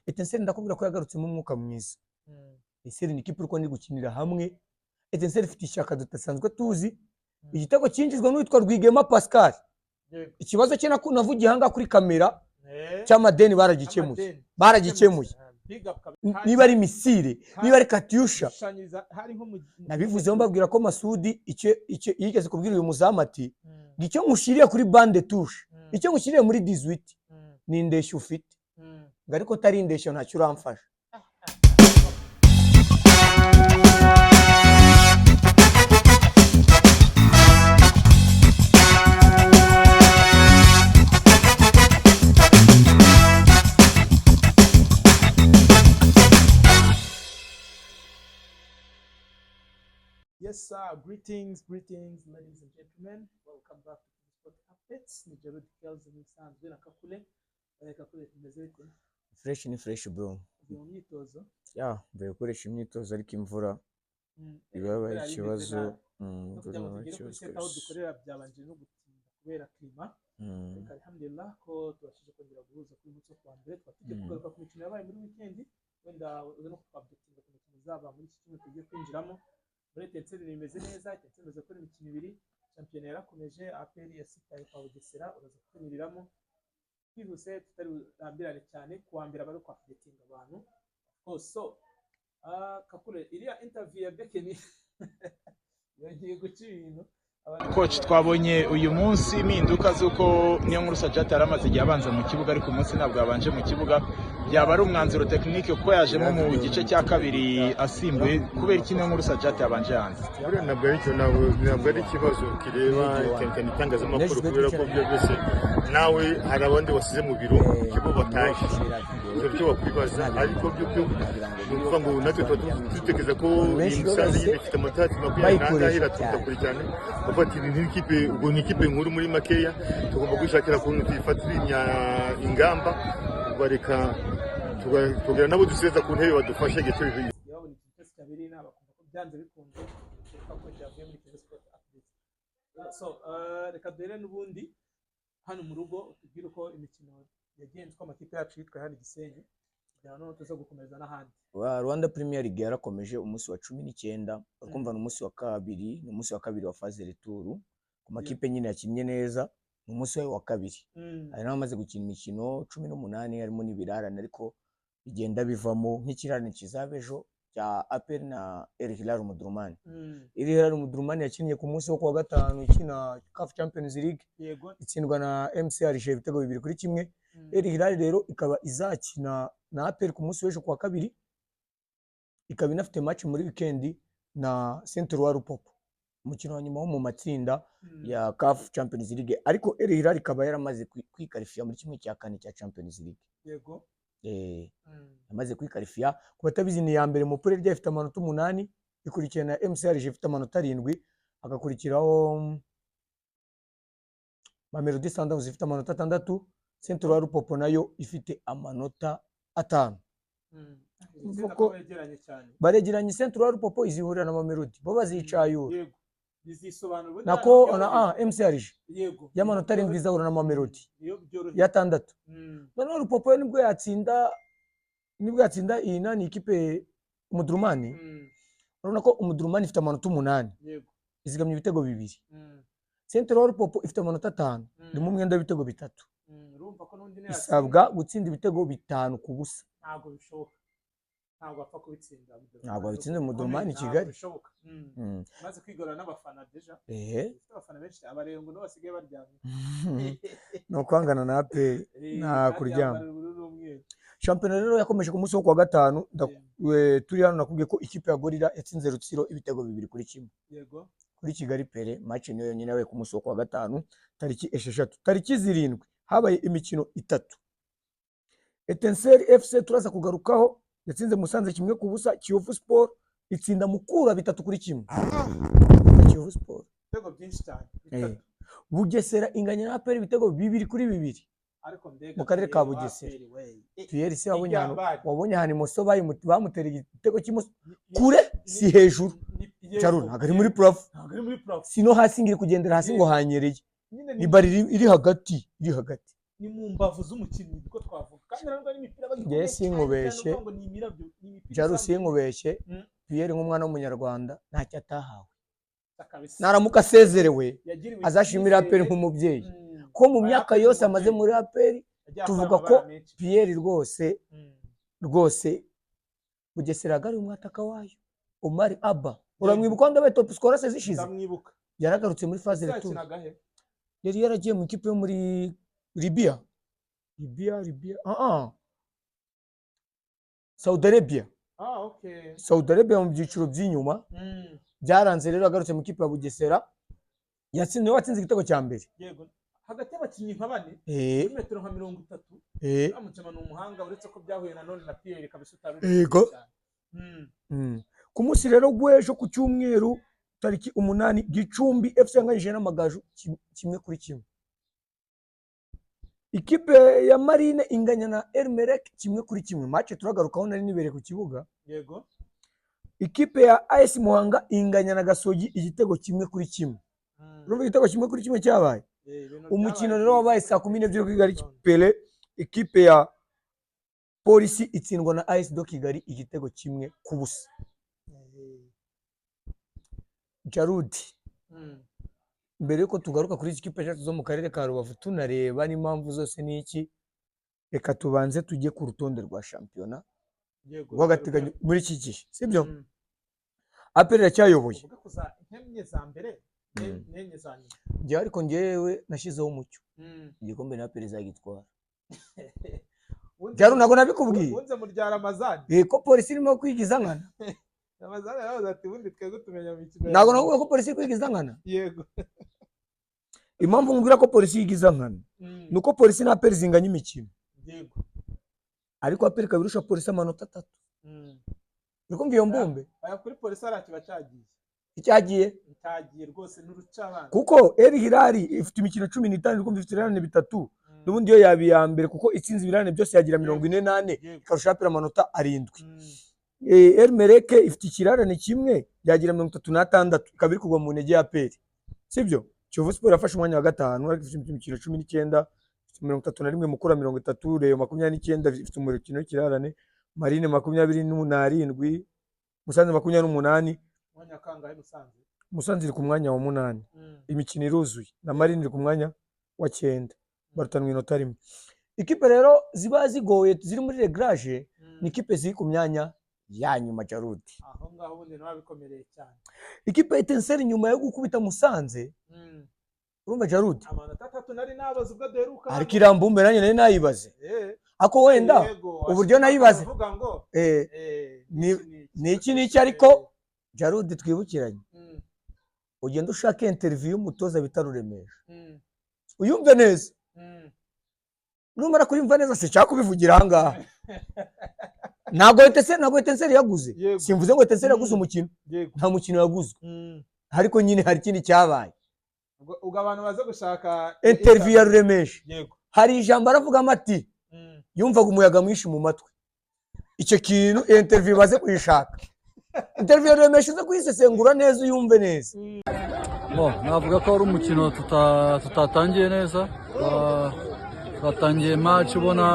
Etincelle ndakubwira ko yagarutsemo umwuka mwiza. Etincelle ni ikipe iri gukinira hamwe. Etincelle ifite ishyaka tudasanzwe tuzi. Igitego cyinjizwa n'uwitwa Rwigema Pascal. Ikibazo cye navugiye ahangaha kuri kamera cy'amadeni baragikemuye. Amadeni. Baragikemuye. Big up kabisa. Niba ari missile, niba ari Katyusha, Shushanyiriza hari nko mu nabivuzeho mbabwira ko Masudi icyo yigeze kubwira uyu muzamu ati ngo icyo nkushyiriye kuri banc de touche, icyo nkushyiriye muri 18 ni indeshyo ufite, ngo ariko utari indeshyo ntacyo uramfasha. Yes, sir. Greetings, greetings, ladies and gentlemen. Welcome back to the Sport Updates. Ni Gerald Kells nk'ibisanzwe na Kakule. Kakule, tumeze bite? Fresh ni fresh, bro. Ugiye mu myitozo? Ya, mvuye gukoresha imyitozo ariko imvura Imvura ibabaye yari imeze ikibazo. nabi. No Imvura kugira ngo ibabaye tugere kuri ikibazo set aho kabisa. dukorera byabanje no gutinda kubera climat. Ariko alhamdulillah ko tubashije kongera guhuza kuri uyu munsi wo kuwa mbere. Twaba tugiye kugaruka ku mikino yabaye muri weekend, wenda uza no kuupdatinga ku mikino izaba muri iki cyumweru tugiye kwinjiramo. Muri Etincelle bimeze neza, Etincelle imaze gukora imikino ibiri, shampiyona yarakomeje, APR yasitaye kwa Bugesera, uraza kutunyuriramo. Twihuse tutari burambirane cyane, kuwa mbere aba ari uku-updatinga abantu. Oh, so, Kakule, iriya interview ya Bekeni yongeye guca ibintu. Coach, twabonye uyu munsi impinduka z'uko Niyonkuru Sajat yari amaze igihe abanza mu kibuga, ariko umunsi ntabwo yabanje mu kibuga. Byaba ari umwanzuro technique kuko yajemo mu gice cya kabiri asimbuye. Kubera iki Niyonkuru Sajat yabanje hanze? Buriya ntabwo ari icyo, ntabwo ari ikibazo kireba cyane cyane itangazamakuru, kubera ko byo byose nawe hari abandi wasize mu biro bo bataje, ibyo byo wakwibaza. Ariko byo ni ukuvuga ngo natwe tuba dutekereza ko iyi Musanze nyine ifite amanota 21 iraturuta kure cyane. Bavuga ati ni ikipe, ubwo ni ikipe nkuru muri makeya, tugomba kwishakira ukuntu tuyifatira ingamba, tubareka tugira nabo dusiza ku ntebe badufashe igihe cyo babona ikintu cyose cyabereye inama bakumva ko byanze bikunze reka ko cyavuye muri Kiyovu Sport Updates. So, reka duhere n'ubundi hano mu rugo, utubwire uko imikino yagenze, uko amakipe yacu yitwaye hano i Gisenyi, kugira ngo tuze gukomeza n'ahandi. Rwanda Premier League yarakomeje umunsi wa 19, urikumva ni umunsi wa kabiri, ni umunsi wa kabiri wa phase retour ku makipe nyine yakinnye neza, ni umunsi wa kabiri. Hari n'abamaze gukina imikino 18 harimo n'ibirarane, ariko bigenda bivamo nk'ikirarane kizaba ejo cya APR na El Hilal Omdurman. El Hilal Omdurman yakinnye ku munsi wo kuwa gatanu ikina CAF Champions League, itsindwa na MC Alger ibitego 2-1. El Hilal rero ikaba izakina na APR ku munsi w'ejo kuwa kabiri, ikaba inafite match muri weekend na Saint Eloi Lupopo, umukino wa nyuma wo mu matsinda ya CAF Champions League. Ariko El Hilal ikaba yaramaze kwikarifiya muri 1/4 cya Champions League. Yamaze kwikarifiya. Ku batabizi, ni iya mbere mu poule ryayo, ifite amanota 8, ikurikiwe na MC Alger ifite amanota 7, hagakurikiraho Mamelodi Sundowns ifite amanota 6, Saint Eloi Lupopo nayo ifite amanota 5. Iri tsinda Kuko ko begeranye cyane. Baregeranye. Saint Eloi Lupopo izihurira na Mamelodi, bo bazicayura. Yego, bizisobanura ubundi Nako hano na byoroheje. MC Alger y'amanota 7 izahura na Mamelodi Niyo byoroheje. y'atandatu. Noneho Lupopo yo nibwo yatsinda iyi nani ikipe Umudurumani. Urabona ko Umudurumani ifite amanota 8, izigamye ibitego 2. Saint Eloi Lupopo ifite amanota 5, irimo umwenda w'ibitego 3. Urumva ko n'undi niyo yatsinda, Isabwa gutsinda ibitego 5-0. Ntabwo bishoboka, ntabwo apfa kubitsinda Abdul. Ntabwo babitsinze Umudurumani i Ntabwo Kigali. bishoboka. Maze kwigorora n'abafana déjà. Ufite abafana benshi, abarengo nibo basigaye baryamye. Ni ukwangana na APR nta Kandi kuryama. yambara ubururu n'umweru. Shampiyona rero yakomeje ku munsi wo kuwa gatanu. Turi hano nakubwiye ko ikipe ya Gorilla yatsinze Rutsiro ibitego 2-1 kuri Kigali Pele. Match niyo yonyine yabaye ku munsi wo kuwa gatanu tariki 6. Tariki 7 habaye imikino itatu. Etincelle FC turaza kugarukaho yatsinze Musanze 1-0. Kiyovu Sport itsinda Mukura 3-1. Kiyovu Sport. Ibitego byinshi cyane, 3. Bugesera inganya na APR ibitego 2-2 Ariko mbega mu karere ka Pierre wa Bugesera. APR we. Pierre se wabonye ahantu Ijyambari. wabonye ahantu imoso bamutereye igitego cy'imoso kure, si hejuru. Caro ntabwo ari muri plafond. Ntabwo ari muri plafond. Si no hasi, ngo iri kugendera hasi ngo hanyereye. Nyine Ni bari iri hagati, iri hagati. Ni mu mbavu z'umukinnyi niko twavuga. Kandi nabwo ari imipira Njye bagikomeye cyane cyane, sinkubeshye. uvuga ngo ni imirabyo, ni imipira Jaru, isanzwe. sinkubeshye. Pierre nk'umwana w'umunyarwanda ntacyo atahawe. Kabisa. Naramuka asezerewe, Yagiriwe azashimira APR icyizere. nk'umubyeyi, ko mu Oya, myaka APR yose amaze nk'umubyeyi. muri APR, Yagiye akora tuvuga ko amabara menshi. Pierre rwose rwose Bugesera yagaruye umwataka wayo Omar Abba. Uramwibuka wandi wabaye top scorer zishize? Ndamwibuka. Yaragarutse muri phase Ese retour. yakinaga he? Yari yaragiye mu ikipe yo muri Libya, Saudi Arabia. Ah, okay. Saudi Arabia mu byiciro by'inyuma. Byaranze rero, agarutse mu ikipe ya Bugesera, yatsinze, watsinze igitego cya mbere. Yego, hagati y'abakinnyi nka bane, muri metero nka 30. Amucema ni umuhanga, uretse ko byahuye nanone na Pierre kabisa utari cyane. Ku munsi rero w'ejo ku cyumweru tariki 8, Gicumbi FC yanganyije n'Amagaju 1-1. Ikipe ya Marine inganya na Al Merreikh 1-1, match turagarukaho, nari nibereye ku kibuga. Ikipe ya AS Muhanga inganya na Gasogi igitego 1-1. Urumva igitego 1-1 cyabaye. Ibintu Umukino byabaye rero wabaye byiza. saa 12 kuri Kigali Pele, ikipe ya Polisi itsindwa na AS do Kigali igitego 1-0. Jarudi, mbere yuko tugaruka kuri izi kipe eshatu zo mu karere ka Rubavu, tunareba n'impamvu zose n'iki, reka tubanze tujye ku rutonde rwa shampiyona rw'agateganyo muri iki gihe, sibyo? APR iracyayoboye. Uvuga ko za enye za mbere, n'enye za nyuma. Njyewe ariko, njyewe nashyizeho umucyo, igikombe na APR izagitwara. Jaru, ntabwo nabikubwiye? Wunze mu rya Ramazani. Ko Polisi irimo kwigiza nkana. Ramazani yaravuze ati ubundi twebwe tumenya mu mikino ya Ntabwo nyuma. nakubwiye ko Polisi iri kwigiza nkana? Yego. Impamvu nkubwira ko Polisi yigiza nkana ni uko Polisi na APR zinganya imikino, ariko APR ikaba irusha Polisi amanota 3. Uri kumva iyo mbumbe? Aya kuri Polisi hariya kiba cyagiye. Icyagiye. Cyagiye rwose n'urucabana. Kuko El Hilal ifite imikino 15, uri kumva, ifite ibirarane 3. N'ubundi iyo yaba iya mbere, kuko itsinze ibirarane byose yagira 44, ikarusha APR amanota 7. Al Merreikh ifite ikirarane kimwe, yagira 36, ikaba iri kugwa mu ntege ya APR, sibyo? Kiyovu Sport yafashe umwanya wa gatanu, ariko ifite imikino 19, ifite 31, Mukura 30, Rayon 29, ifite umukino w'ikirarane, Marine 27, Musanze 28. Umwanya wa kangahe Musanze? Musanze iri ku mwanya wa munani. Imikino iruzuye, na Marine iri ku mwanya wa cyenda, barutanwa inota rimwe. Ikipe rero ziba zigoye ziri muri réglage ni ikipe ziri ku myanya ya nyuma, Jarudi. Aho ngaho ubundi nawe bikomereye cyane. Ikipe ya Etincelle nyuma yo gukubita Musanze, urumva Jarudi, Amanota 3 nari nabaze ubwo duheruka ariko hano. iriya mbumbe nanjye nari nayibaze, ako wenda Yego, uburyo nayibaze. Uvuga ngo iki. Ni iki n'iki, ariko Jarudi, twibukiranye, ugenda ushaka interview y'umutoza bita Ruremesha, uyumve neza. Numara kuyumva neza, sinshaka kubivugira aha ngaha. Ntabwo Etincelle yaguze. Simvuze ngo Etincelle yaguze umukino. Nta mukino yaguzwe, ariko nyine hari ikindi cyabaye. Ubwo abantu baza gushaka Interview ya Ruremesha, hari ijambo aravugamo ati yumvaga umuyaga mwinshi mu matwi. Icyo kintu, iyo interview baze kuyishaka, interview ya Ruremesha, uze kuyisesengura neza, uyumve neza. Bon, navuga ko ari umukino tutatangiye neza. Twatangiye match ubona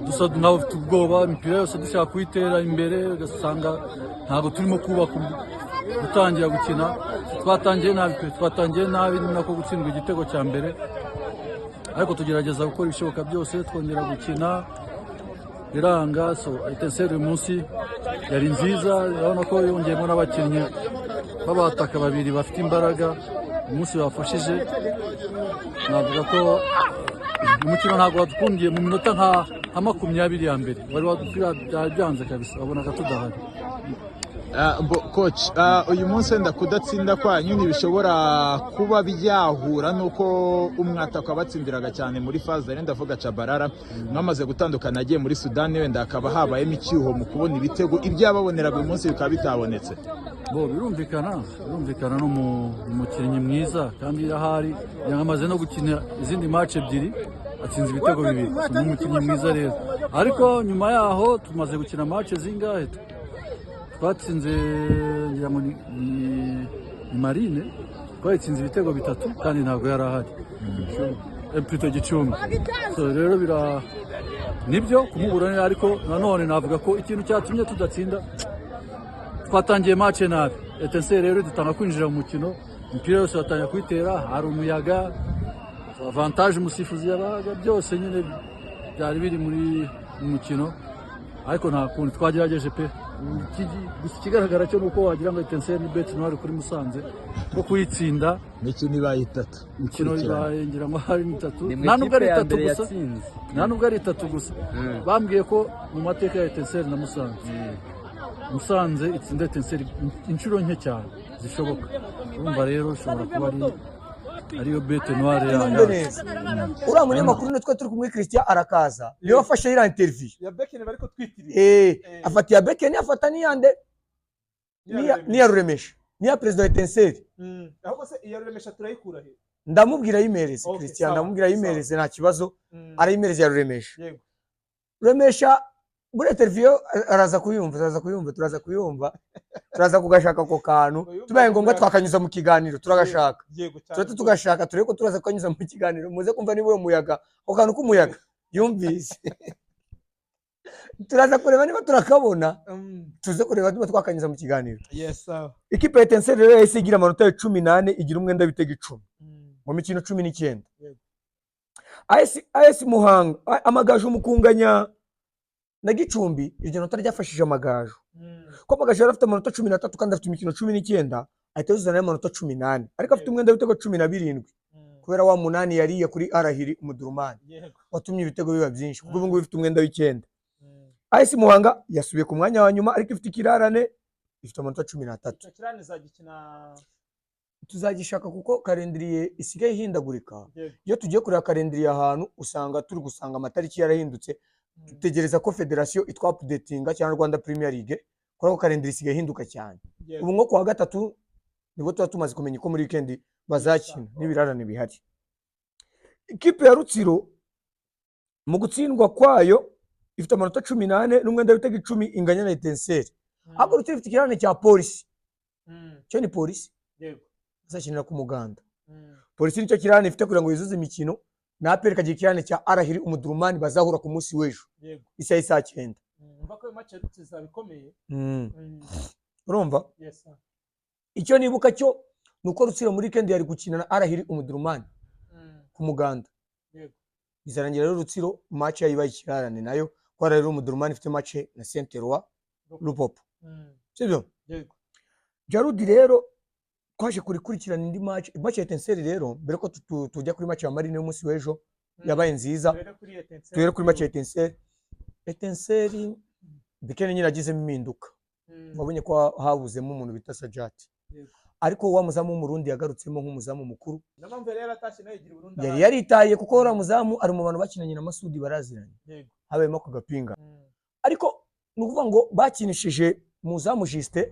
dusa nkaho ufite ubwoba, imipira yose dushaka kuyitera imbere, ugasanga ntabwo turimo kubaka, gutangira gukina. Twatangiye nabi pe, twatangiye nabi, ni nako gutsindwa igitego cya mbere, ariko tugerageza gukora ibishoboka byose, twongera gukina biranga. So Etincelle uyu munsi yari nziza, urabona ko yongeyemo n'abakinnyi b'abataka babiri bafite imbaraga, umunsi bafashije. Navuga ko umukino ntabwo wadukundiye mu minota nka 20 ya mbere, wari byari byanze kabisa, wabonaga tudahari. Coach, uyu munsi wenda kudatsinda kwanyu ntibishobora kuba byahura n'uko umwataka wabatsindiraga cyane muri phase, rero ndavuga Cabarara, mwamaze gutandukana agiye muri Sudani, wenda hakaba habayemo icyuho mu kubona ibitego, ibyo yababoneraga uyu munsi bikaba bitabonetse? Bo, birumvikana, ni umukinnyi mwiza, kandi ahari yamaze no gukina izindi match ebyiri atsinze ibitego bibiri. Ni umukinnyi mwiza rero, ariko nyuma yaho tumaze gukina match zingahe? Twatsinze, ngira ngo ni Marine, twayitsinze ibitego bitatu kandi ntabwo yari ahari, plutôt Gicumbi. So rero bira Nibyo, kumubura, ariko nanone navuga ko ikintu cyatumye tudatsinda, twatangiye match nabi. Etincelle rero dutanga kwinjira mu mukino, imipira yose batangira kuyitera, hari umuyaga, avantage umusifuzi yabaga, byose nyine byari biri muri mu mukino, ariko nta kundi, twagerageje pe. Gusa ikigaragara cyo ni uko wagira ngo Etincelle ni bête noire kuri Musanze ko kuyitsinda. Imikino ibaye itatu. Imikino ibaye, ngira ngo hari itatu. Ni mu Nta nubwo ari ikipe ya itatu mbere gusa, yatsinze. nta nubwo ari itatu gusa. Bambwiye ko mu mateka ya Etincelle na Musanze, Musanze itsinda Etincelle inshuro nke cyane zishoboka. Urumva rero ushobora kuba ariyo bête noire Yumve yayo. neza, uriya munyamakuru nitwe turi kumwe, Christian arakaza, niwe wafashe iriya interview. Ya Bekeni bariko twitiriye. Afata iya Bekeni, afata n'iyande, n'iya Ruremesha, n'iya perezida wa Etincelle. Ahubwo se iya Ruremesha turayikura he? Ndamubwira ayimereze. Okay, Christian, sawa, ndamubwira ayimereze, nta kibazo. Arayimereze ya Ruremesha. Ruremesha muri interview araza kuyumva, turaza kuyumva, turaza kuyumva, turaza kugashaka ako kantu. Uyumva. Tubaye ngombwa twakanyuza mu kiganiro, turagashaka. Yego cyane. Turahita tugashaka turebe ko turaza kukanyuza mu kiganiro, muze kumva niba uwo muyaga, ako kantu k'umuyaga yumvise. Turaza kureba niba turakabona, tuze kureba niba twakanyuza mu kiganiro. Yes, sawa. Ikipe ya Etincelle rero yahise igira amanota ya 14, igira umwenda w'ibitego 10 mu mikino 19. AS Muhanga, Amagaju mukunganya na Gicumbi, iryo nota ryafashije Amagaju, ko Amagaju yari afite amanota 13 kandi afite imikino 19, ahita yuzuza nayo amanota 14, ariko afite umwenda w'ibitego 17 kubera wa munani yariye kuri Arahiri Umudurumani watumye ibitego biba byinshi, kuko ubu ngubu ifite umwenda w'icyenda. AS Muhanga yasubiye ku mwanya wa nyuma, ariko ifite ikirarane, ifite amanota 13. Icyo kirane izagikina? Tuzagishaka kuko calendrier isigaye ihindagurika. Yego. Iyo tugiye kureba calendrier ahantu usanga turi gusanga amatariki yarahindutse. Dutegereza ko federasiyo itwa updatinga cyangwa Rwanda Premier League, kubera ko calendrier isigaye ihinduka cyane. Ubu nko kuwa gatatu nibwo tuba tumaze kumenya uko muri weekend bazakina n'ibirarane bihari. Ikipe ya Rutsiro mu gutsindwa kwayo ifite amanota 14 n'umwenda w'ibitego 10, inganya na Etincelle, ariko Rutsiro ifite ikirarane cya Polisi. Cyo ni Polisi bazakinira ku Muganda. Polisi nicyo kirarane ifite kugira ngo yuzuze imikino, na APR ikagira ikirarane cya Arahiri Umudurumani bazahura ku munsi w'ejo isaha y'isaa 9. Umva ko iyo match ya Rutsiro izaba ikomeye. Urumva? Yes, sir. Icyo nibuka cyo ni uko Rutsiro muri weekend yari gukina na Arahiri Umudurumani ku Muganda. Bizarangira rero Rutsiro match yayo ibaye ikirarane nayo, ko Arahiri Umudurumani ifite match na Saint Eloi Lupopo, sibyo? Yego. Jarudi rero twaje kurikurikirana indi match, match ya Etincelle rero, mbere ko tujya kuri match ya Marine y'umunsi w'ejo yabaye nziza. Duhere kuri Etincelle. Duhere kuri match ya Etincelle. Etincelle Bikene nyine agizemo impinduka. Wabonye ko habuzemo umuntu bita Sajati, ariko wa muzamu w'Umurundi yagarutsemo nk'umuzamu mukuru. Niyo mpamvu yari yaratashye nawe yigira i Burundi Yari ahandi. yaritaye, kuko uriya muzamu ari mu bantu bakinanye na Masudi, baraziranye. Habayemo ako gapinga. Ariko ni ukuvuga ngo bakinishije muzamu Justin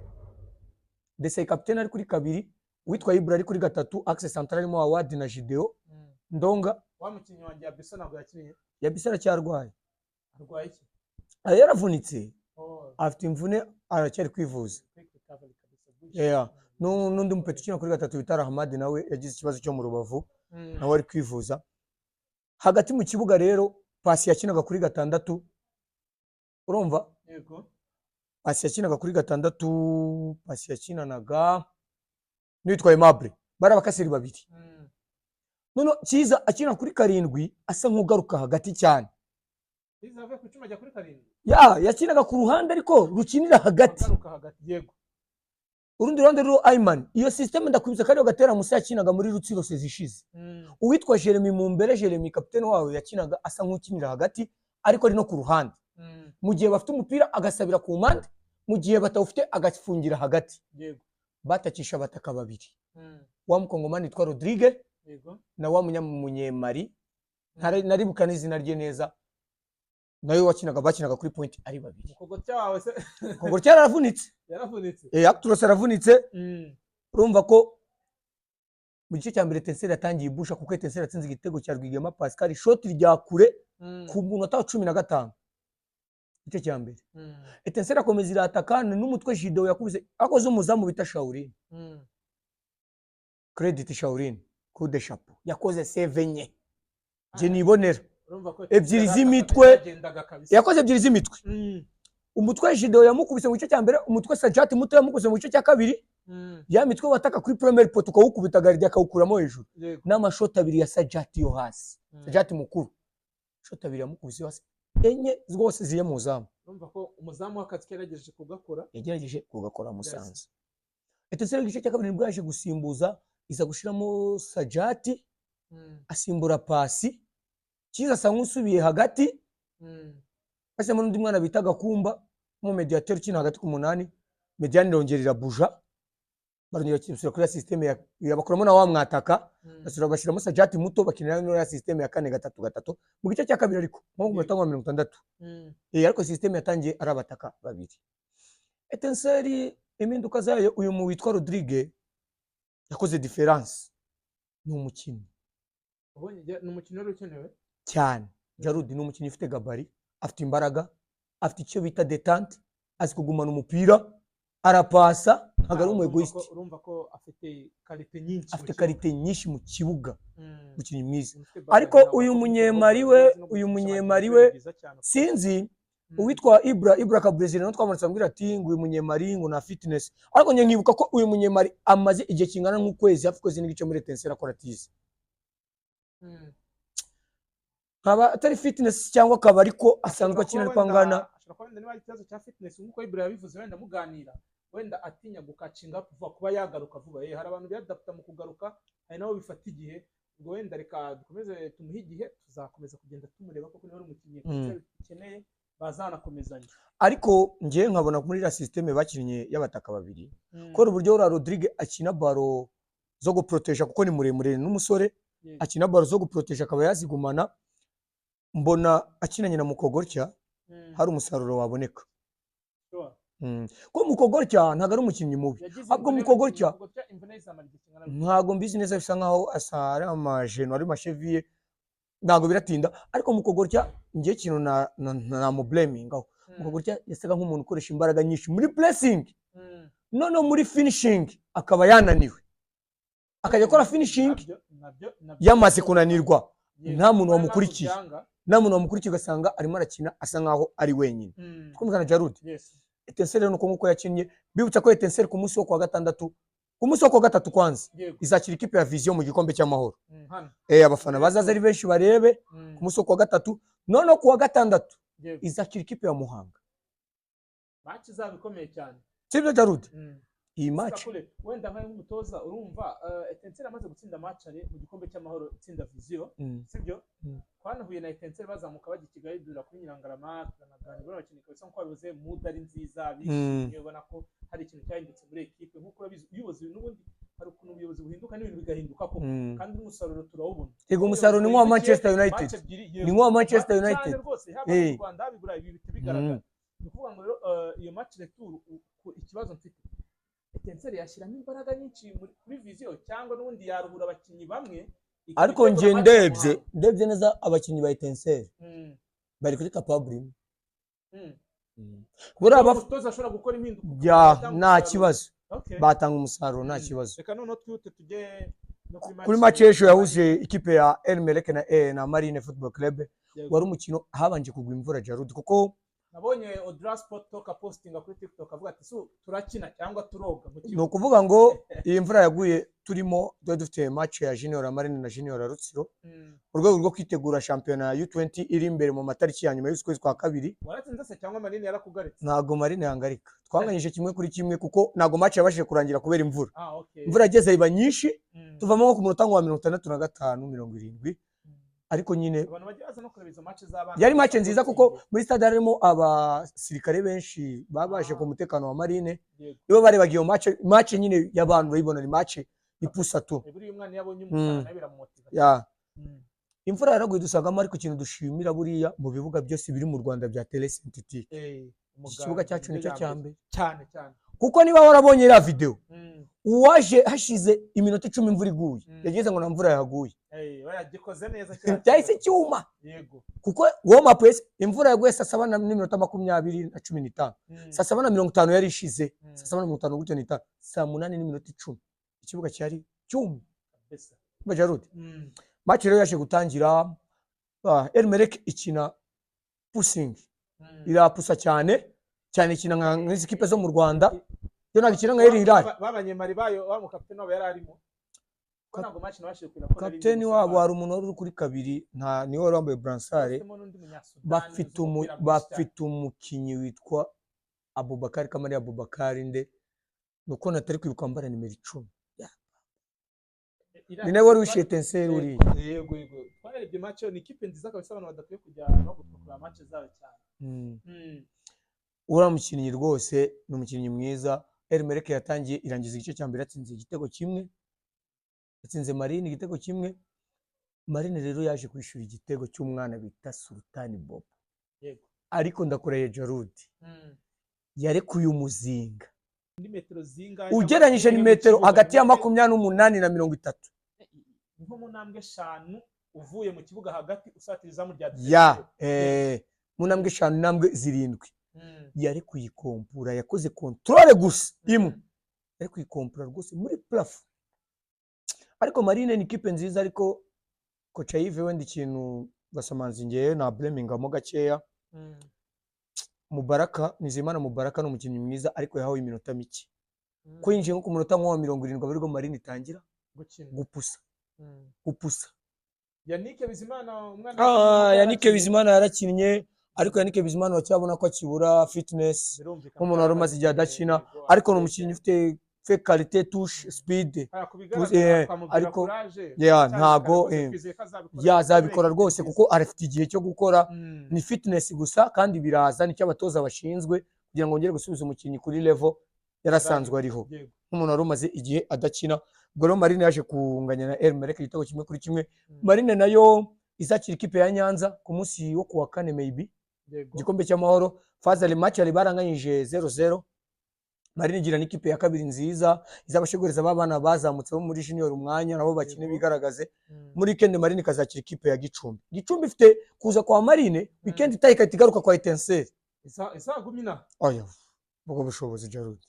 ndetse kapitene ari kuri kabiri, uwitwa Ibra ari kuri gatatu, axe central arimo Awadi na Gideo Ndonga. Wa mukinnyi wanjye ya Bisa ntabwo yakinnye. Yabise aracyarwaye. Arwaye iki? Ah, yaravunitse. Oh, Afite imvune, aracyari kwivuza. Quick recovery kabisa. Good. Yeah. N'undi mupeti ukina kuri gatatu bita Rahmadi nawe yagize ikibazo cyo mu rubavu, nawe ari kwivuza. Hagati mu kibuga rero Pasi yakinaga kuri gatandatu, urumva? Yego. Pasi yakinaga kuri gatandatu, Pasi yakinanaga n'uwitwa Aimable, bari abakaseri babiri. Noneho Cyiza akina kuri karindwi, asa nk'ugaruka hagati cyane. Cyiza avuye ku 10 ajya kuri karindwi. Ya, yakinaga ku ruhande ariko rukinira hagati. Agaruka hagati. Yego. Urundi ruhande ruriho Ayman. Iyo système ndakwibutsa ko ariyo Gatera Musa yakinaga muri Rutsiro saison ishize. Uwitwa Jeremy Mumbere, Jeremy kapitene wawe, yakinaga asa nk'ukinira hagati ariko ari no ku ruhande. Mu gihe bafite umupira agasabira ku mpande, mu gihe batawufite agafungira hagati. Batakisha abataka babiri, wa mukongomani witwa Rodrigue na wa munyamunyemari naribuka n'izina rye neza, nawe wakinaga, bakinaga kuri point ari babiri. Mukogotya wawe se? Kongo cyaravunitse. Yaravunitse. Actros aravunitse. Urumva ko mu gice cya mbere Etincelle yatangiye ibusha, kuko Etincelle yatsinze igitego cya Rwigema Pascal, shoti rya kure ku munota wa 15 igice cya mbere. Etincelle akomeza irataka n'umutwe Jido yakubise akoze umuzamu bita Shaurine. Credit Shaurine, coup de chapeau, yakoze save enye njye nibonera. Urumva ko Ebyiri z'imitwe. yagendaga kabisa. Yakoze ebyiri z'imitwe. Umutwe Gideon yamukubise mu gice cya mbere, umutwe Sajati muto yamukubise mu gice cya kabiri. Ya mitwe wataka kuri premier poteau, ukawukubita gardien akawukuramo hejuru. N'amashoti abiri ya Sajati yo hasi. Sajati mukuru, shoti abiri yamukubise yo hasi, enye rwose ziye mu zamu. Urumva ko umuzamu w'akazi ke yagerageje kugakora. Yagerageje kugakora Musanze. Etincelles igice cya kabiri nibwo yaje gusimbuza, iza gushiramo Sajati, asimbura Pasi Cyiza, asa nk'usubiye hagati. Bashyiramo n'undi mwana bita Gakumba w'umumediateri ukina hagati ku munani. Médiane irongera irabuja, barongera basubira kuri ya système ya bakuramo na wa mwataka. Basubira bashyiramo Sajati muto, bakinira no ya système ya 4-3-3 mu gice cya kabiri, ariko nko ku munota wa 60. Ariko système yatangiye ari abataka babiri. Etincelles impinduka zayo, uyu mu witwa Rodrigue yakoze différence, ni umukinnyi. Ubonye ni umukino wari ukenewe. Cyane. Jarudi ni umukinnyi ufite gabarit, afite imbaraga, afite icyo bita détente, azi kugumana umupira, arapasa, ntabwo ari umu égoïste. Urumva ko afite qualité nyinshi mu Afite kibuga. qualité nyinshi mu kibuga. Umukinnyi mwiza. Ufite background Ariko ntabwo uyu ko munyemari we, no uyu gukinisha munyemari abakinnyi we, byiza cyane. Sinzi, uwitwa Ibra Kabrezil nawe twamanutse ambwira ati ngo uyu munyemari ngo na fitness, ariko njye nkibuka ko uyu munyemari amaze igihe kingana nk'ukwezi, hafi kwezi n'igice muri Etincelles akora tize. Nkaba atari fitness cyangwa akaba ariko asanzwe akina, ariko angana. Ashobora kuba wenda niba ari ikibazo cya fitness nk'uko Ibra yabivuze, wenda muganira, wenda atinya gukacinga vuba, kuba yagaruka vuba. Hari abantu biyadapta mu kugaruka, hari nabo bifata igihe. Ubwo wenda reka dukomeze tumuhe igihe, tuzakomeza kugenda tumureba koko niba ari umukinnyi ikeneye bazanakomezanya. Ariko njye nkabona muri iriya système bakinnye y'abataka babiri, kubera uburyo uriya Rodrigue akina ballon zo guproteja, kuko ni muremure n'umusore, akina ballon zo guproteja akaba yazigumana, mbona akinanye na Mukogorya hari umusaruro waboneka. Ko Mukogorya ntabwo ari umukinnyi mubi. Yagize Ahubwo imvune. Mukogorya Mukogorya imvune izamara igihe kingana gute? Ntabwo mbizi neza, bisa nkaho asa ari amagenou, ari macheville, ntabwo biratinda. Ariko Mukogorya ngiye ikintu namublamingaho, Mukogorya yasaga nk'umuntu ukoresha imbaraga nyinshi muri pressing, noneho muri finishing akaba yananiwe, akajya akora finishing Nabyo yamaze kunanirwa, nta muntu Niyo mpamvu wamukurikiye. byanga. Nta muntu wamukurikiye, ugasanga arimo arakina asa nkaho ari wenyine. Twumvikana, Jarud? Yes. Etincelles rero nuko nguko yakinnye. Bibutsa ko Etincelles ku munsi wo kuwa gatandatu, ku munsi wo kuwa gatatu kwanza, izakira ikipe ya Vision mu gikombe cy'amahoro. Hano. Abafana bazaza ari benshi barebe ku munsi wo kuwa gatatu. Noneho kuwa gatandatu izakira ikipe ya Muhanga. Match izaba ikomeye cyane. Sibyo, Jarud? Iyi match Kure, wenda nka nk'umutoza urumva Etincelles amaze gutsinda match ari mu gikombe cy'amahoro, itsinda Vision, sibyo? Twanahuye na Etincelles bazamuka bajya i Kigali, duhura kuri Nyirangarama, turanaganira n'abakinnyi kabisa. Nk'uko babivuze, mood ari nziza, bishimye, ubona ko hari ikintu cyahindutse muri ekipe. Nk'uko urabizi, ubuyobozi n'ubundi hari ukuntu ubuyobozi buhinduka n'ibintu bigahinduka koko, kandi n'umusaruro turawubona. Yego, umusaruro ni nk'uwa Manchester United. Match ebyiri, yego. Ni nk'uwa Manchester Cyane United. rwose, haba mu Rwanda, haba i Burayi, ibi bihita bigaragara. Ni ukuvuga ngo rero iyo match retour, ikibazo mfite, Etincelles yashyiramo imbaraga nyinshi kuri Vision cyangwa n'ubundi yaruhura abakinnyi bamwe ikaba Ariko itegura njye match ya ndebye Muhanga. ndebye neza, abakinnyi ba Etincelles bari kuri capable imwe. Buriya Umutoza ashobora gukora impinduka ya batanga nta umusaruro. kibazo. Batanga umusaruro nta kibazo. Reka noneho twihute tujye no Kuri match y'ejo yahuje ikipe ya El Merreikh na Marine Football Club, wari umukino habanje kugwa imvura, Jarud, kuko Nabonye Odra Sport Talk postinga kuri TikTok avuga ati: "Su turakina cyangwa turoga mu Ni kibuga?" ukuvuga ngo iyi mvura yaguye turimo, twari dufite match ya Junior ya Marine na Junior ya Rutsiro mu rwego rwo kwitegura shampiyona ya U20 iri imbere mu matariki ya nyuma y'ukwezi kwa kabiri. Waratsinze se cyangwa Marine yarakugaritse? Ntabwo Marine yangarika, twanganyije 1-1, kuko ntabwo match yabashije kurangira kubera imvura. Ah, okay. Imvura yageze iba nyinshi, tuvamo nko ku munota wa 65, 70, ariko nyine Abantu bajya baza no kureba izo match z'abana. Yari match nziza, kuko muri stade harimo abasirikare benshi babaje ku mutekano wa Marine. Nibo barebaga iyo match. Match nyine y'abantu urayibona, ni match ipusa tu. Buriya umwana iyo abonye umufana nawe biramumotiva. Ya, imvura yaraguye dusangamo, ariko ikintu dushimira, buriya mu bibuga byose biri mu Rwanda bya terrain synthétique, iki Umuganda, kibuga cyacu nibyo nicyo cya mbere. mbere. Cyane cyane. Kuko niba warabonye iriya video, uwaje hashize iminota 10 imvura iguye yagize ngo nta mvura yaguye. Oya, gikoze neza cyane. Cyahise cyuma. Kuko warm up yahise, imvura yaguye saa saba n'iminota makumyabiri na cumi n'itanu. Saa 7:50 yari ishize. Saa 7:50 gutyo n'itanu, saa 8:10 ikibuga cyari cyumye. Kabisa. Bajarudi. Match rero yaje gutangira. El Merreikh ikina pushing, irapusa cyane cyane, ikina nk'izi kipe zo mu Rwanda. Yo ntabwo ikina nka El Hilal. Babanyemari bayo, wa mukapiteni wabo yari arimo ko ntabwo match nabashije kureba ko nari ndi Kapiteni mu wabo, safari. hari umuntu wari uri kuri kabiri, nta niwe wari wambaye brassard. Bafitemo n'undi munyasudani Bafite uzi umupira mwinshi cyane. Bafite umukinnyi witwa Abubakari Kamari. Abubakari nde? Nuko natari kwibuka, wambara nimero 10. Iriya Ni nawe wari kipe wishyuye Etincelles uriya. Yego, twarebye match, ni ikipe nziza kabisa, abantu badakwiye kujya bagutwa kureba match zayo cyane. Uriya mukinnyi rwose ni umukinnyi mwiza. El Merreikh yatangiye irangiza igice cya mbere yatsinze igitego kimwe, yatsinze Marine igitego kimwe. Marine rero yaje kwishyura igitego cy'umwana bita Sultani Bob. Ariko ndakoreye Jarudi, yarekuye umuzinga. Ni metero zingahe? Ugereranyije ni Mu metero kibuga, hagati ya 28 na 30. Nko mu ntambwe 5 uvuye mu kibuga hagati usatira izamu rya Ya. adversaire. Mu ntambwe 5, intambwe 7. Yari kuyikompura, yakoze contrôle gusa imwe, yari kuyikompura rwose muri plafond. Ariko Marine ni ikipe nziza, ariko koca Yves, wenda ikintu Gasomanzi ngewe na blamingamo gakeya, Mubaraka Nizeyimana. Mubaraka ni umukinnyi mwiza, ariko yahawe iminota mike, ko yinjiye nko ku munota nko wa 70 abarwo Marine itangira gukina gupusa, gupusa. Yannick Bizimana, umwana Yannick Bizimana yarakinnye, ariko Yannick Bizimana uracyabona ko akibura fitness Birumvikana. nk'umuntu wari umaze igihe adakina, ariko ni umukinnyi ufite fe qualité, touche, speed. Ariko yeah, ntago, yazabikora rwose kuko arafite igihe cyo gukora. Ni fitness gusa kandi biraza, nicyo abatoza bashinzwe kugira ngo bongere gusubiza umukinnyi kuri level yarasanzwe ariho, nk'umuntu wari umaze igihe adakina. Ubwo rero Marine yaje kunganya na El Merreikh igitego 1-1. Marine nayo izakira ikipe ya Nyanza ku munsi wo kuwa kane, maybe igikombe cy'amahoro, phase aller. Match yari baranganyije 0-0. Marine igira n'ikipe ya kabiri nziza izabashegureza ba bana bazamutse bo muri junior umwanya, nabo bakine bigaragaze. Muri weekend Marine ikazakira ikipe ya Gicumbi. Gicumbi ifite kuza kwa Marine, weekend itaha igahita igaruka kwa Etincelles. Izagumina. Oya, ubwo bushobozi Jarudi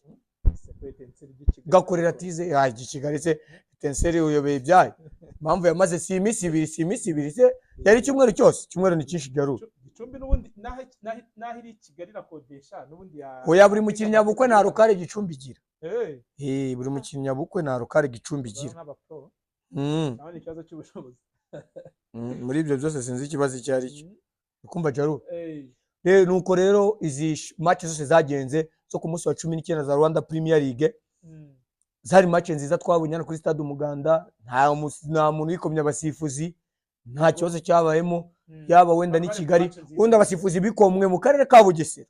gakorera tize ya Kigali se Etincelles uyobeye ibyayo. Impamvu yamaze si iminsi ibiri, si iminsi ibiri se, yari icyumweru cyose. Icyumweru ni cyinshi, Jarudi. Gicumbi n'ubundi n'aho iri i Kigali irakodesha n'ubundi ya Oya, buri mukinnyi bukwe nta rukare Gicumbi igira. Eh, Buri mukinnyi bukwe nta rukare Gicumbi igira. Nk'abapro naho ni ikibazo cy'ubushobozi. Muri ibyo byose sinzi ikibazo icyo ari cyo. Ukumva Jaru? Eh. Rero nuko rero izi match zose zagenze zo ku munsi wa 19 za Rwanda Premier League, zari match nziza twabonye hano kuri stade Umuganda. Nta muntu wikomye abasifuzi, nta kibazo cyabayemo, yaba wenda n'i Bari Kigali. match nziza. Wenda abasifuzi bikomwe mu karere ka Bugesera.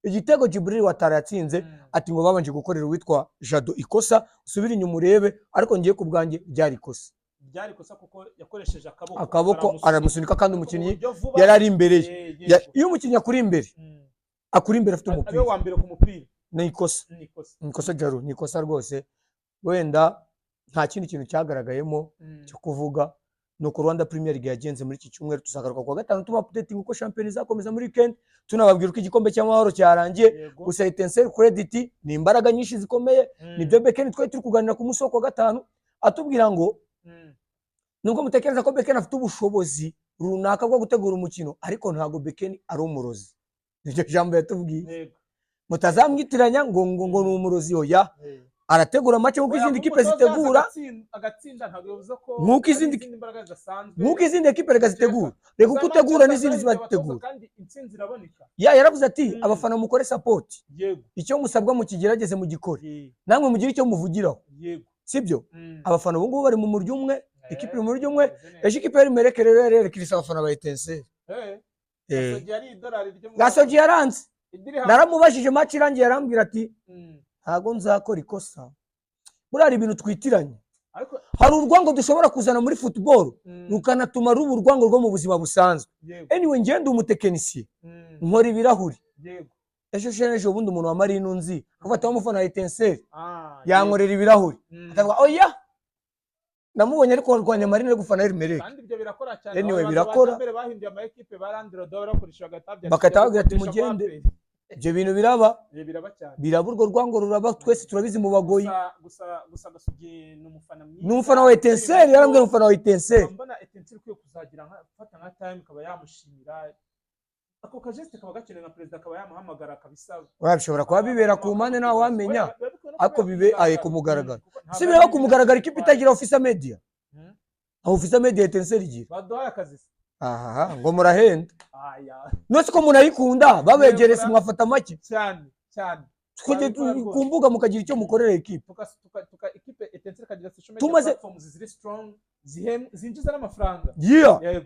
Igitego Jibril Watara yatsinze, ati ngo babanje gukorera uwitwa Jado ikosa, usubire inyuma urebe, ariko ngiye ku bwanjye byari ikosa. Byari ikosa kuko yakoresheje akaboko. Akaboko aramusunika, kandi Ariko mu umukinnyi buryo vuba, yari ari imbere ye. Yego. Iyo umukinnyi akuri imbere, akuri imbere afite Ariwe umupira, wa mbere ku mupira. Ni ikosa. Ni ikosa. Ni ikosa Jaru, ni ikosa rwose. Wenda nta kindi kintu cyagaragayemo cyo kuvuga, ni uko Rwanda Premier League yagenze muri iki cyumweru. Tuzagaruka kuwa gatanu tuba updating uko shampiyona izakomeza muri weekend, tunababwira uko igikombe cy'amahoro cyarangiye. Gusa Etincelles, credit, ni imbaraga nyinshi zikomeye. Nibyo Bekeni twari turi kuganira ku munsi wo kuwa gatanu, atubwira ngo nubwo mutekereza ko Bekeni afite ubushobozi runaka bwo gutegura umukino, ariko ntabwo Bekeni ari umurozi. Niryo jambo yatubwiye. Mutazamwitiranya ngo ni umurozi, oya. Arategura match nk'uko Oya, izindi kuba kipe umutoza zitegura. Agatsinda ntabwo bivuze ko Nk'uko hari izindi mbaraga zidasanzwe. Nk'uko izindi ekipe reka zitegura, reka uko Za utegura Manchester n'izindi ziba zahinduye abatoza zitegura. kandi intsinzi iraboneka. Ya, yaravuze ati abafana mukore support, icyo musabwa mukigerageze mugikore, namwe mugire icyo muvugiraho. Sibyo? Abafana ubu ngubu bari mu muryo umwe, ikipe iri mu muryo umwe. Bimeze neza. Ejo ikipe yari Mereke rero yari yerekirisa abafana ba Etincelles. Gasogi yari idolari ryo mu Gasogi yaranze. Idiriham. Naramubajije match irangiye, yarambwira ati ntago nzakora ikosa. Buriya hari ibintu twitiranye. Ariko Hari urwango dushobora kuzana muri football, rukanatuma ruba urwango rwo mu buzima busanzwe. Anyway, njye ndi umutekinisiye, nkora ibirahuri. Ejo ejo bundi umuntu wa Marine unzi afata umufana wa Etincelles, yankorera ibirahuri, akavuga oya namubonye ariko warwanya Marine ari gufana El Merreikh. Kandi ibyo birakora cyane. Anyway, Abantu birakora. ba mbere bahinduye ama ekipe ba Landredo bakoresha bagatabya Bagahita babwira ati gukodesha kwa mugende. APR. Ibyo bintu biraba. Biraba cyane. Biraba, urwo rwango ruraba, twese turabizi mu bagoyi. Gusa Gasugi ni umufana mwiza. Ni umufana wa Etincelle, yarambwiye umufana wa Etincelle. Mbona Etincelle ikwiye kuzagira gufata nka time ikaba yamushimira, ako kageste kaba gakenewe, na perezida akaba yamuhamagara akabisaba. Oya, bishobora kuba bibera ku mpande, ntawe wamenya. Oya, biba bikwiye no Ariko kubera bibe aye ku mugaragaro. mugaragaro. Kuko Si ntabwo bireba ari ku mugaragaro, ikipe itagira official media. Aho official media Etincelle igira? Baduhaye akazi se? Ahaha, ngo murahenda. Aya. None ko munayikunda, babegerese mwafata make. Cyane cyane. Tukajya Twabikora rwose. ku mbuga mukagira icyo mukorera ekipe. Tuka ikipe Etincelle ikagira social media platforms ziri strong, zinjiza n'amafaranga. Yego.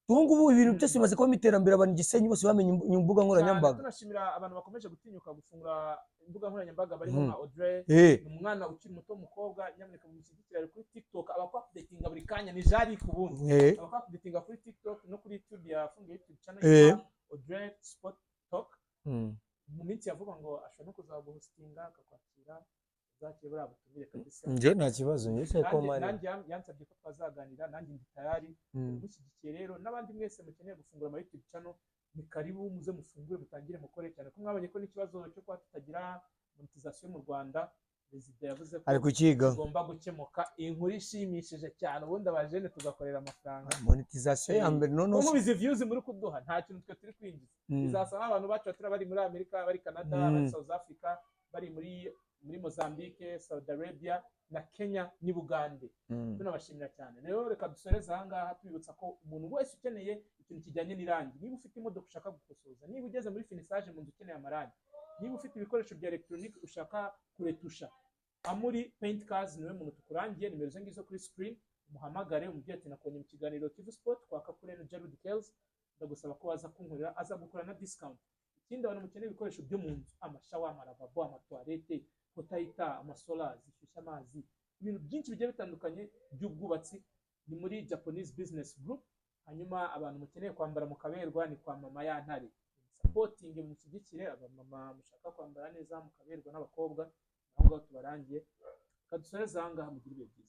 Ubu ngubu ibintu byose bimaze kuba iterambere, abantu i Gisenyi bose bamenye imbuga Cyane. nkoranyambaga. Tunashimira abantu bakomeje gutinyuka gufungura imbuga nkoranyambaga barimo nka Audrey. Ni umwana ukiri muto w'umukobwa, nyamuneka mumushyigikire, ari kuri TikTok, aba updatinga buri kanya, ni jari ku bundi. Aba updatinga kuri TikTok no kuri YouTube, yafunguye YouTube channel yitwa Audrey Sport Talk. Mu minsi ya vuba ngo ashobora no kuzaguhostinga akakwakira, uzakire buriya butumire kabisa. Njye nta kibazo, njye se ko mari. Nanjye yansabye ko twazaganira, nanjye ndi tayari mushyigikiye. Rero n'abandi mwese mukeneye gufungura ama YouTube channel, ni karibu, muze mufungure, mutangire mukore cyane, ko mwabonye ko n'ikibazo cyo kuba tutagira monetization mu Rwanda, perezida yavuze ko Ari kukiga. kigomba gukemuka. Inkuru ishimishije cyane, ubundi abajene tugakorera amafaranga. Monetization ya mbere noneho. Nkubu izi views muri kuduha, nta kintu twe turi kwinjiza. Bizasa nk'abantu bacu batari bari muri Amerika, bari Canada, bari South Africa, bari muri Mozambique, Saudi Arabia na Kenya n'i Bugande. Tunabashimira cyane. Rero reka dusoreze aha ngaha, tubibutsa ko umuntu wese ukeneye ikintu kijyanye n'irangi, niba ufite imodoka ushaka gukosoza, niba ugeze muri finissage mu nzu ukeneye amarangi, niba ufite ibikoresho bya elegitoronike ushaka kuretusha, Amuri Paint Cars niwe muntu tukurangiye. Nimero ze ngizo kuri screen, umuhamagare umubwire ati: "Nakubonye mu kiganiro Kivu Sport kwa Kakure na Jared Kells, ndagusaba ko waza kunkorera." Aza gukora na discount. Ikindi, abantu mukeneye ibikoresho byo mu nzu, amashawa, amaravabo, amatoilette, potayita, amasola zishyushya amazi, ibintu byinshi bigiye bitandukanye by'ubwubatsi, ni muri Japanese Business Group. Hanyuma abantu mukeneye kwambara mukaberwa, ni kwa Mama ya Ntare. Supporting, mushyigikire abamama mushaka kwambara neza mukaberwa, n'abakobwa, aho ngaho tubarangiye. Kadusoreze aha ngaha, mugire ibihe byiza.